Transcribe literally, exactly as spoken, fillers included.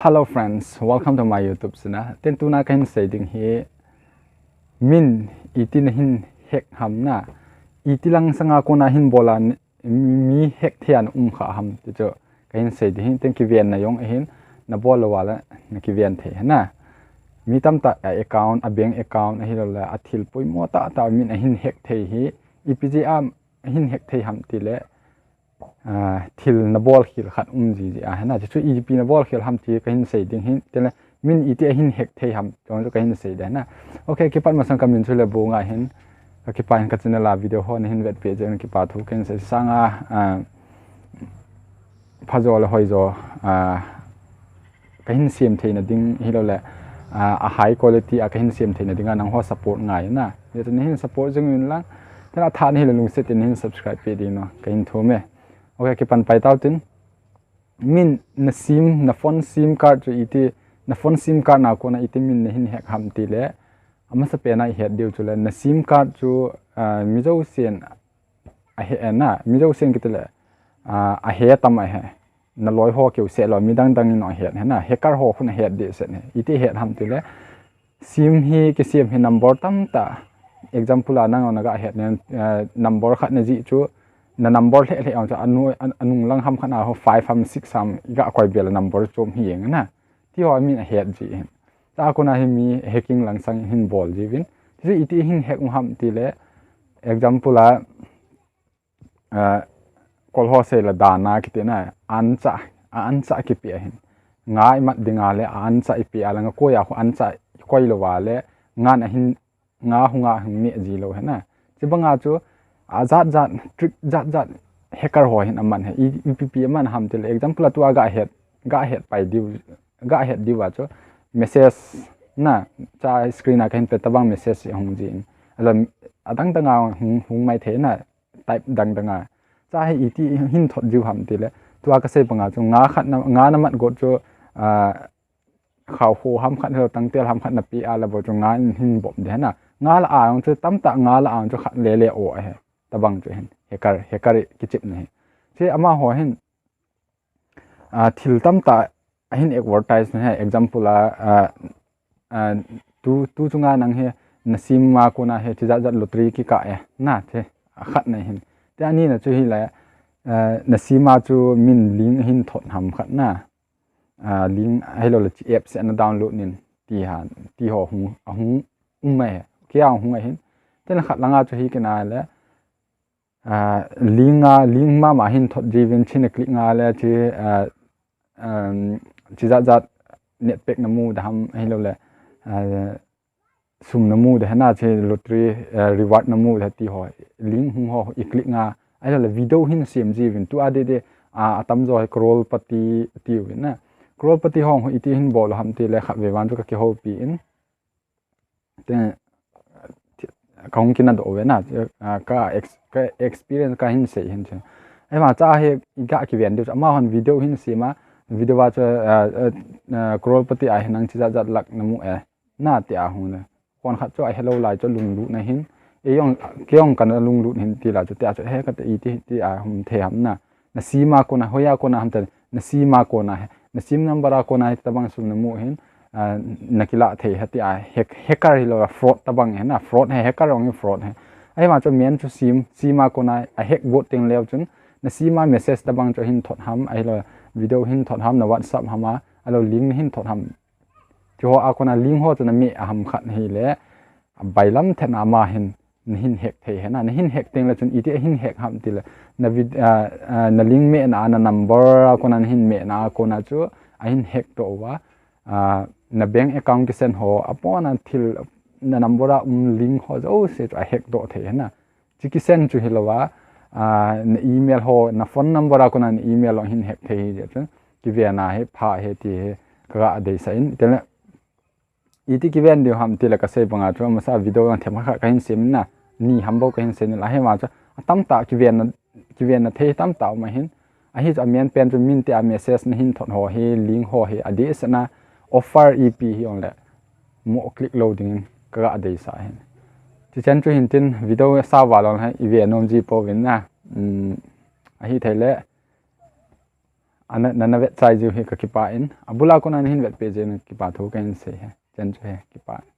Hello friends, welcome to my YouTube channel. Tin tuna kahin sei ding hi, min iti nahin hack ham na, iti lang sanga kona hin bol a mi hack thei a na um kha ham ti chu kahin sei ding hi. Tin kiven na jong ahin, nabol lou a le nakiven thei na. Mi tamtah a account, a bank account ahilou le a thil poimo tahtah min ahin hack thei hi, ipi jeh a ahin hack thei ham ti le, ah, thil nabol khel khat um jiji a hina. Chuchu ipi nabol khel ham ti kahin sei ding hi. Tin le min iti ahin hack thei ham ti chu kahin sei ding na. Okay, kipat masang kamin chu Lebonga ahin. Kakipah in ka channel a video ho nahin vetpi jeh in kipa thu kahin sei sanga, ah, phajo le hoijo, ah, kahin sem theina ding hilou le, ah, a high quality a kahin sem theina dinga nangho support ngai na. Hijeh chun nahin support jing un lang, tin athah nahi le lungset in nahin subscribe pe ding na kahin thum e. Okay, kipan pai tau tin. Min na sim, na phone sim card chu iti, na phone sim card na kona iti min nahin hack ham ti le, amasa pen a ihet diu chu le, na sim card chu, ah, mi jousen ahe na, mi jousen kiti le, ah, ahe tam ahe. Naloi ho keu seh lou, midang dang in ahet hina, hacker ho khun ahet deh seh ne. Iti het ham ti le, sim hi kisem hi number tamtah. Example a nang naga het nen, eh, number khat najih chu, na number lheh lheh ang chu anu-, an-, anung lang ham khat na ho five ham, six ham, iga koi bel a number chom hi jeng na. Ti ho min ahet ji hin. Tua kona hi mi hacking lang sang hin bol ji vin. Ti chu iti hin hack um ham ti le, example a, ah, kol ho sei la dana kiti na, ancha, a ancha kipe ahin. Nga imat dinga le, a ancha ipe a langa koi a khu ancha koi lou a le, ngan ahin, nga hunga hung ne ji lou hina. Chibanga chu, a jat jat, trick jat jat, hacker ho hin aman he. I, ipi pi aman ham ti le, example a tua ga het, ga het pai diu, ga het diu a chu, message na, cha screen a kahin pe tabang message hung jin. Ala, adang dang a hung, hung mai thei na, type dang dang a. Cha hi iti hin thot jiu ham ti le. Tua kasei banga chu nga khat na, nga namat got chu, ah, khao ho ham khat hilou tangtel ham khat nape a le bou chu nga hin bom de na. Nga la a ang chu tamtah nga la ang chu khat le le o ahe. Tabang chu hin. Hacker, hacker kichep na hi. Che amaho hin, ah, thil tamtah ahin advertise na he, example a, ah, ah, tu, tu chunga nang he, na sim a kona he, chijat jat lottery kikah e, na the, akhat na hin. Te ani na chu hi le, ah, na sim a chu min link hin thot ham khat na, ah, link ahilou le chi app se na download nin, ti han, ti ho hung, ahung um mai he, kia hung ahin. Te na khat langa chu hi kina le, ah, link a, link mama hin thot jiuvin china click nga le chi, ah, um, chijat jat net pack namu da ham ahilou le, ah, sum namu da hena chi lottery, ah, reward namu da ti ho. Link hung ho i click nga ahilou le video hin sem jiuvin tua de de, ah, atam jo hi crorepati tiuvin na. Crorepati ho iti hin bol ham ti le khat ve van chu kakihoupi in. Te, kahung kina doh ve na, ah, ka ex-, ka experience kahin sei hin chu. Ahivang cha hi iga kiven diu chu, amahon video hin sem a, video a chu, ah, ah, ah, crorepati a hin nang chijat jat lakh namu e, na ti a hung na. Kon khat chu ahelou lai chu lunglut na hin, e jong, kei jong kana lunglut hin ti lai chu, ti a chu, he kati iti, ti a hung the ham na. Na sim a kona, hoiya kona ham te, na sim a kona he. Na sim number a kona he tabang sum namu hin, ah, nakilah thei he ti a, hack-, hacker hilou a fraud tabang he na, fraud he, hacker jong hi fraud he. Ahivang chu min chu sim, sim a kona a hack got teng leu chun, na sim a message tabang chu hin thot ham, ahilou video hin thot ham, na WhatsApp ham a, ahilou link hin thot ham. Chu ho a kona link ho chu na meh a ham khat hi le, abailam thet na ama hin, nahin hack thei he na, nahin hack teng le chun iti ahin hack ham ti le, na vid-, ah, ah, na link meh na, na number a kona nahin meh na, a kona chu ahin hack to uva, ah, na bank account kisend ho, apon a thil na number a um link ho jouse chu a hack to thei he na. Chi kisend chu hilou a, ah, na email ho, na phone number a kona na email ho hin hack thei hi jeh chun, kiven a hi pha he ti hi kaga deisah in, ti le, iti kiven diu ham ti le kasei banga chu, amasa video lang them kha kahin sem na, ni ham bou kahin sem na, ahivang chu, atam tah kiven na, kiven na thei tam tah um ahin, ahi chu amin pen chu min ti a message nahin thot ho hi, link ho hi, adeh seh na, offer ipi hi ong le, mo click lou ding in kaga deisah hin. Chi chen chu hin tin video sa va lou le, i ve nom ji pouvin na, um, ahi thei le, Ana, nana vetchai jiu hi kakipah in. Abula kona nahin vetpeh jeh un kipa thu kahin sei e. Chen chu hi kipa e.